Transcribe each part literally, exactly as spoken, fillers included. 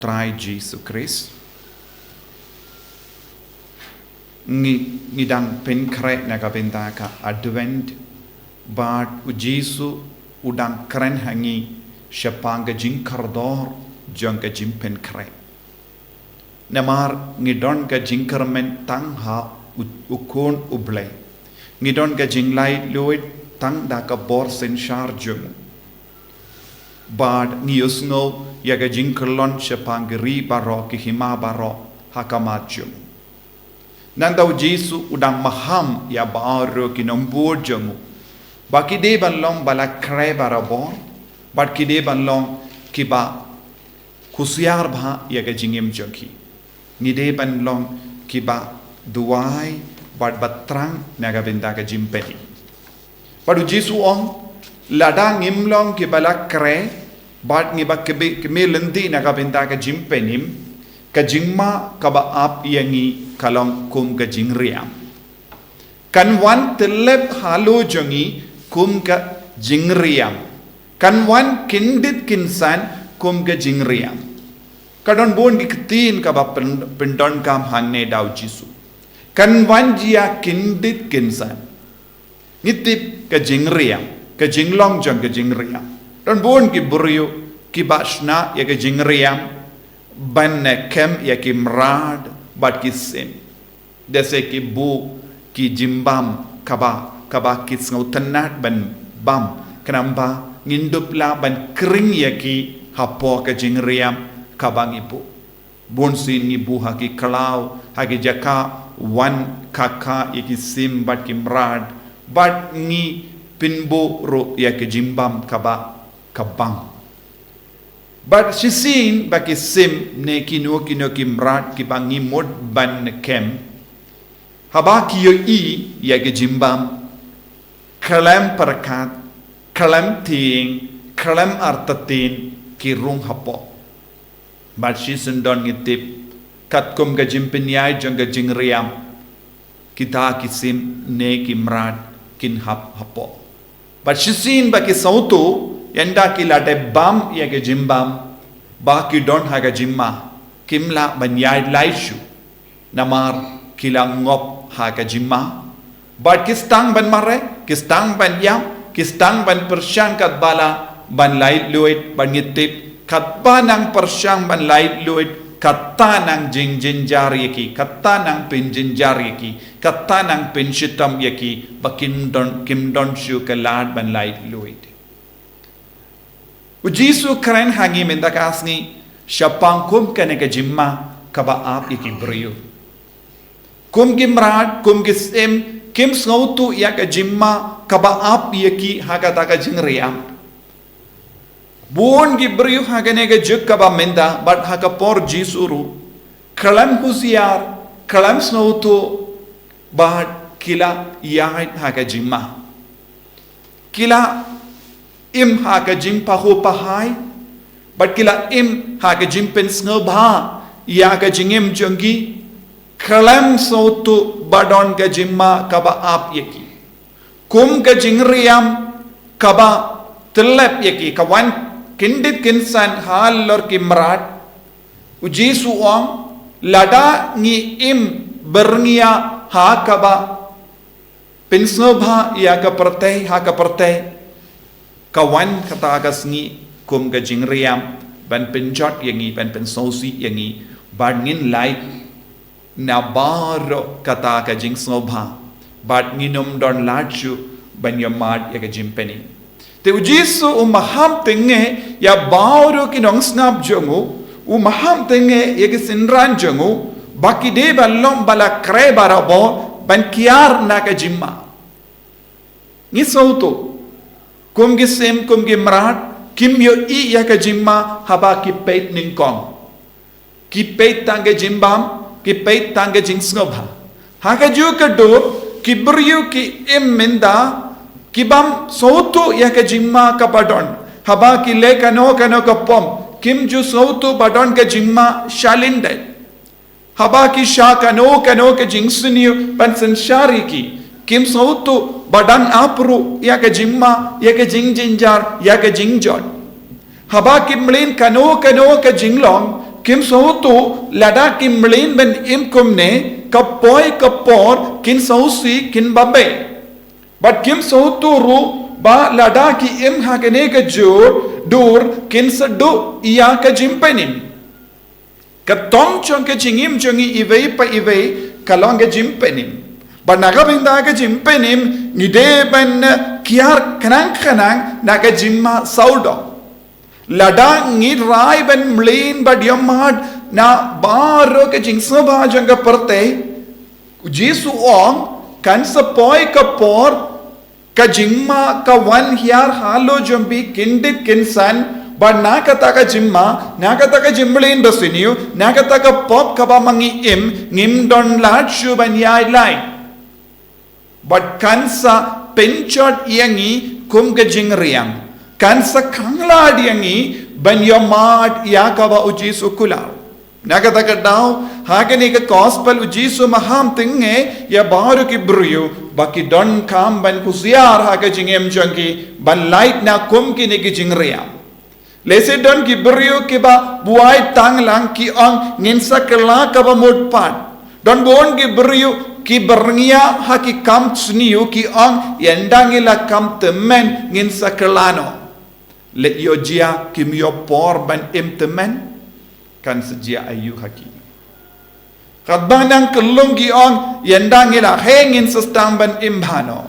Trai Jisu Khrist. Ngi, ngi dang pynkhreh na ka bynta ka Advent, bad u Jisu u dang kren ha ngi shaphang ka jingkordor jong ka jingpynkhreh. Namar ngi don ka jingkyrmen tang ha u, u Khun u Blei. Ngi don ka jinglaitluid tang da ka bor synshar jong u. Bad ngi ïohsngew ïa ka jingkyllon shaphang ki ri baroh, ki hima baroh ha khmat jong u. Nangta u Jisu u dang maham ïa baroh ki nongbud jong u, ba ki dei ban long ba la khreh barabor, bad ki dei ban long kiba husiar bha ïa ka jingim jong ki. Ngi dei ban long kiba duwai bad ba trang na ka bynta ka jingpynim. Bad u Jisu u ong, lada ngim long kiba la khreh, bad ngi ba kbe, kmie lynti na ka bynta ka jingpynim, ka jingma kaba ap ïa ngi ka long kum ka jingriam. Kan wan tyllep halor jong ngi kum ka jingriam. Kan wan kyndit kynsan kum ka jingriam. Ka don bun ki ktien kaba pyn-, pyndonkam hangne da u Jisu. Kan wan jia kyndit kynsan. Ngi tip ka jingriam, ka jinglong jong ka jingriam. Don bun ki briew kiba shna ïa ka jingriam ban kem ïa ki mrad bad ki sim. Dei se ki buh ki jingbam kaba, kaba ki sngewtynnat ban bam, khnang ba ngin dup lah ban kring ïa ki hapoh ka jingriam kaba ngi buh. Bunsien ngi buh ha ki khlaw, ha ki jaka wan khakha ïa ki sim bad ki mrad, bad ngi pynbuh ruh ïa ki jingbam kaba, ka bang. Bad shisien ba ki sim ne kino kino ki mrad kiba ngi mut ban kem, haba ki ïohi ïa ki jingbam, khlem pyrkhat, khlem tieng, khlem artatien, ki rung hapoh. Bad shisien don ngi tip, katkum ka jingpynïaid jong ka jingriam, kita ki sim ne ki mrad kin hap hapoh. Bad shisien ba ki sngewthuh, ynda ki la dep bam ïa ka jingbam ba ki don ha ka jingma, kim lah ban ïaid lai shuh. Namar ki la ngop ha ka jingma. Bad ki sdang ban mareh, ki sdang ban ïap, ki sdang ban pyrshang katba lah ban laitluid, bad ngi tip katba nang pyrshang ban laitluid, kata nang jingjynjar ïa ki, kata nang pynjynjar ïa ki, kata nang pynshitom ïa ki, ba kim don, kim don shuh ka lad ban laitluid. U Jisu u kren ha ngi mynta ka sngi shaphang kum kane ka jingma kaba ap ïa ki briew. Kum ki mrad, kum ki sim, kim sngewthuh ïa ka jingma kaba ap ïa ki ha kata ka jingriam. Bun ki briew ha kane ka juk kaba mynta bad ha ka por Jisu ruh, khlem husiar, khlem sngewthuh, bad ki la ïaid ha ka jingma. Ki la im ha ka jingpahuh pahai, bad ki la im ha ka jingpynsngewbha ïa ka jingim jong ki, khlem sngewthuh ba don ka jingma kaba ap ïa ki. Kum ka jingriam kaba tyllep ïa ki, ka wan kyndit kynsan halor ki mrad, u Jisu u ong, lada ngi im byrngia ha kaba pynsngewbha ïa ka pyrthei, ha ka pyrthei, ka wan kata ka sngi kum ka jingriam ban pynjot ïa ngi, ban pynsngewsih ïa ngi, bad ngin lait na baroh kata ka jingsngewbha, bad ngin ym don lad shuh ban ïa mad ïa ka jingpynim. Te u Jisu u maham tyngngoh ïa baroh ki nongsngap jong u, u maham tyngngoh ïa ki synran jong u, ba ki dei ban long ba la khreh barabor ban kiar na ka jingma. Ngi sngewthuh, kum ki sim, kum ki mrad, kim ïohi ïa ka jingma haba ki peit nyngkong. Ki peit tang ka jingbam, ki peit tang ka jingsngewbha. Ha kajuh ka dur, ki briew ki im mynta, ki bym sngewthuh ïa ka jingma kaba don. Haba ki leh kano kano ka pom, kim ju sngewthuh ba don ka jingma shalyndet. Haba ki shah kano kano ka jingsniew ban synshar ïa ki, kim sngewthuh ba dang ap ruh ïa ka jingma, ïa ka jingjynjar, ïa ka jingjot. Haba ki mlien kano kano ka jinglong, Kim sngewthuh lada ki mlien ban im kumne, ka poi ka por kin sngewsih kin babe. Bad kim sngewthuh ruh ba lada ki im ha kane ka jur dur kin sa duh ïa ka jingpynim. Ka tong jong ka jingim jong ngi iwei pa iwei ka long ka jingpynim. Bad na ka bynta ka jingpynim ngi dei ban kiar khnang khnang na ka jingma sawdong. Lada ngi rai ban mlien bad ïohmad na baroh ka jingsngewbha jong ka pyrthei, u Jisu u ong, kan sa poi ka por, ka jingma ka wan hiar halor jong phi kyndit kynsan, bad na kata ka jingma, na kata ka jingmlien basniew, na kata ka pop kaba ma ngi im, ngim don lad shuh ban ïaid lait. Bad kan sa pynjot ïa ngi kum ka jingriam. Kan sa khanglad ïa ngi ban ïohmad ïa kaba u Jisu u kular. Na kata ka daw, ha kane ka gospel u Jisu u maham tyngngew ïa baroh ki briew ba ki donkam ban husiar ha ka jingim jong ki, ban lait noh kum kine ki jingriam. Lehse don ki briew kiba buaid tang lang, ki ong, ngin sa kylla kaba mut pat. Don bun ki briew ki byrngia ha ki kam sniew, ki ong, ynda ngi la kam tymmen ngin sa kylla noh. Leit ïoh jia kim ïoh por ban im tymmen, kan sa jia aïu ha ki? Katba nang kyllung ki ong, ynda ngi la heh ngin sa sdang ban im bha noh.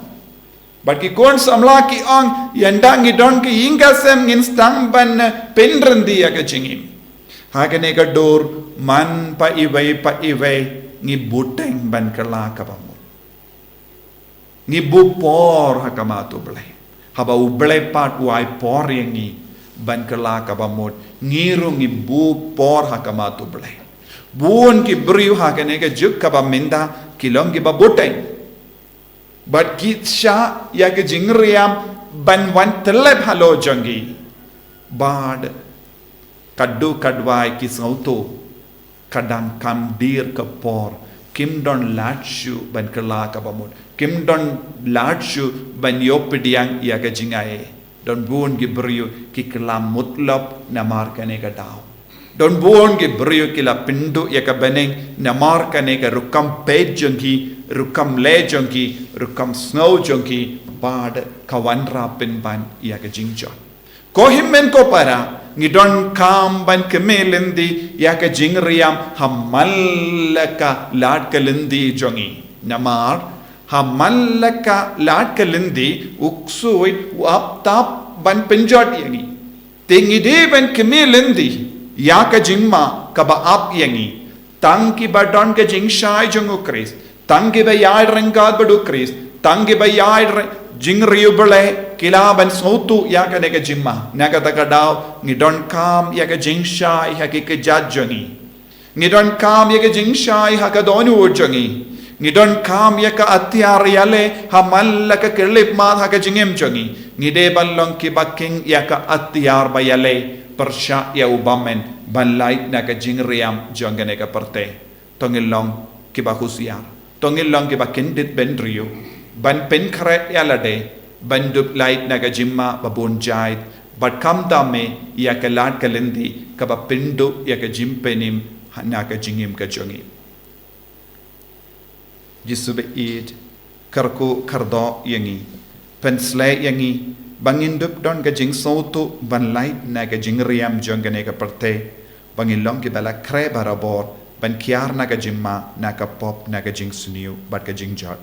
Bad ki khun samla ki ong, ynda ngi don ki ïing ki sem ngin sdang ban pynrynti ïa ka jingim. Ha kane ka dur, man pa iwei pa iwei ngi bteng ban kylla kaba mut. Ngi buh por ha khmat u Blei. Haba u Blei pat u ai por ïa ngi ban kylla kaba mut, ngi ruh ngi buh por ha khmat u Blei. Bun ki briew ha kane ka juk kaba mynta ki long kiba bteng. Bad ki shah ïa ka jingriam ban wan tyllep halor jong ki. Bad katto katwei ki sngewthuh, ka dang kham dier ka por, kim don lad shuh ban kylla kaba mut, kim don lad shuh ban ïoh pdiang ïa ka jingaiei. Don bun ki briew ki kylla mutlop namar kane ka daw. Don bun ki briew ki la pynduh ïa ka bneng namar kane ka rukom peit jong ki, rukom leh jong ki, rukom sngew jong ki, bad ka wanrah pynban ïa ka jingjot. Ko hynmen ko para, ngi donkam ban kmie lynti ïa ka jingriam ha man la ka lad ka lynti jong ngi. Namar ha man la ka lad ka lynti u ksuid u ap tap ban pynjot ïa ngi. Te ngi dei ban kmie lynti ïa ka jingma kaba ap ïa ngi. Tang kiba don ka jingshai jong u Khrist, tang kiba ïaid ryngkat bad u Khrist, tang kiba ïaid ry-, jingriewblei, ki lah ban sngewthuh ïa kane ka jingma. Na kata ka daw, ngi donkam ïa ka jingshai ha ki kjat jong ngi. Ngi donkam ïa ka jingshai ha ka dohnud jong ngi. Ngi donkam ïa ka atiar ïaleh ha man la ka khyllipmat ha ka jingim jong ngi. Ngi dei ban long kiba kheiñ ïa ka atiar ba ïaleh pyrshah ïa u bymman ban lait na ka jingriam jong kane ka pyrthei. To ngin long kiba husiar. To ngin long kiba kyndit bynriew ban pynkhreh ïa lade ban dup lait na ka jingma ba bun jait, bad khamtam eh ïa ka lad ka lynti kaba pynduh ïa ka jingpynim na ka jingim ka jong ngi. Jisu ba ïeit, kyrkhu kyrdoh ïa ngi, pynshlei ïa ngi ba ngin dup don ka jingsngewthuh ban lait na ka jingriam jong kane ka pyrthei, ba ngin long kiba la khreh barabor ban kiar na ka jingma, na ka pop, na ka jingsniew bad ka jingjot.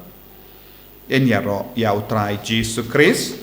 Yn ïaroh ïa u Trai Jisu Khrist.